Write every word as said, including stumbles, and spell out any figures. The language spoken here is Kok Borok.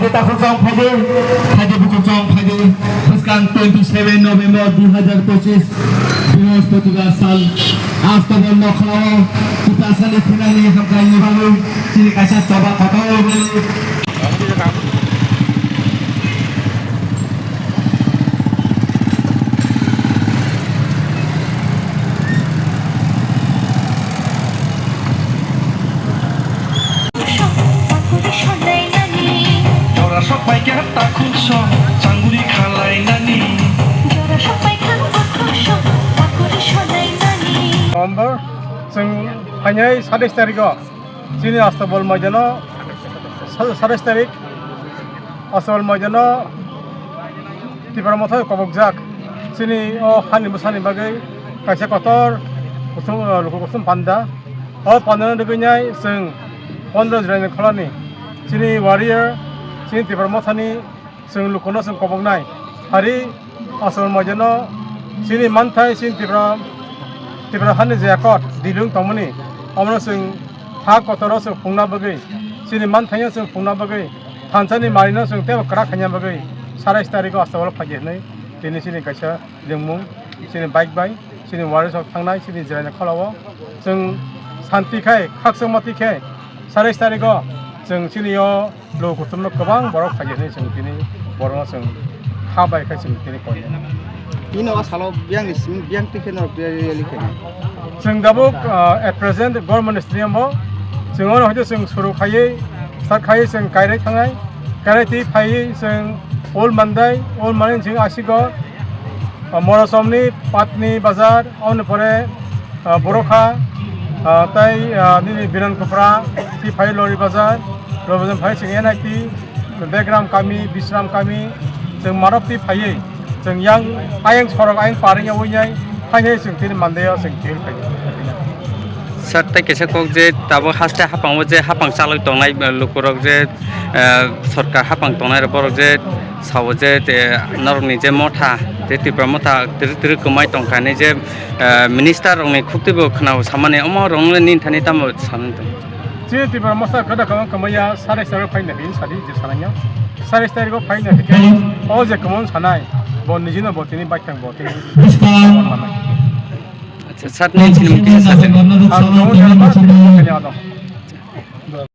Takhuk chong phaidi, phaidi bukhuk chong phaidi, bwskang twenty seven November dui hazar pochis, Brihospatibar sal, Astobol Nokhlao, Tiprasani thinangni hamkraini bagwi chini kaisa choba kotor wngwi. Jora sok pai khe takhuk sok changuri khalai nani. Jora sok pai khe takhuk sok changuri khalai nani. Number, chwng phainai sadais tarikh o chini Astobol maidano, sa-, sadais tarikh Astobol maidano Tipra Motha kobokjak chini o hani bwsani bagwi kaisa kotor kusum, luku kusum panda. O pandano rwgwinai chwng pondro Jwraini Kholani chini warrior, chini Tipra Mothani chwng lukuno chwng koboknai. Hari Astobol maidano chini manthai chini Tipra, Tipra hani je akot dilung tongmani, omono chwng ha kotoro chwng phungna bagwi, chini manthaino chwng phungna bagwi, thansani marino chwng teibo kwrak khaina bagwi, sadais tarikh o Astobol phaidi hinwi tini chini kaisa ringmung, chini bike bai, chini warriors rok thangnai, chini Jwraini Kholao chwng santi khai, khakchangma twi khai, sadais tarikh o chwng chini o luku kuthumno kwbang borok phaidi hinwi chwng tini borokno chwng kha bai khai chwng tini koi. Bini o salo biyangni simi biyang twi khe norok rally khainai. Chwng tabuk, ah, at present Government Stadium o chwng ono hwnkhe chwng suru khaiwi start khaiwi chwng Kairai thangnai. Kairai twi phaiwi chwng Old Mandai, Old Mandai chwng Asigor, ah, Morosomni Patni Bazar, aboni pore, ah, Borokha, ah, tei, ah, nini Biran Kopra, twi phai Lori Bazar, Lori Bazar phai chwng N I T, Begram Kami, Bisram Kami, chwng marok twi phaiwi, chwng yang ayang sorok ayang paring yawi nai, phainai chwng tini Mandai o chwng twi phai. Sir, tei kaisa kok je tabuk haste hapang o je hapang chalwi tongnai, eh, lukurok je, eh, sorkar hapang tongnai rok borok je sao je, eh, norokni je motha, je Tipra motha twrwk twrwk kwmai tongkha hinwi je, eh, minister rokni khuk twibo khwnao samani, omo rokno nini thani tamo sanani tong? Chini Tipra motha kwda kwbang kwmaiya, sadais tarikh o phaina hinwi sadi je sananya. Sadais tarikh o phaina hinwi o je kwmang sanai, bo nijino bo tini baithang bo tini. Acha, sir, nini chini mung kisa sir. Ang tongo Delbar, tini abo.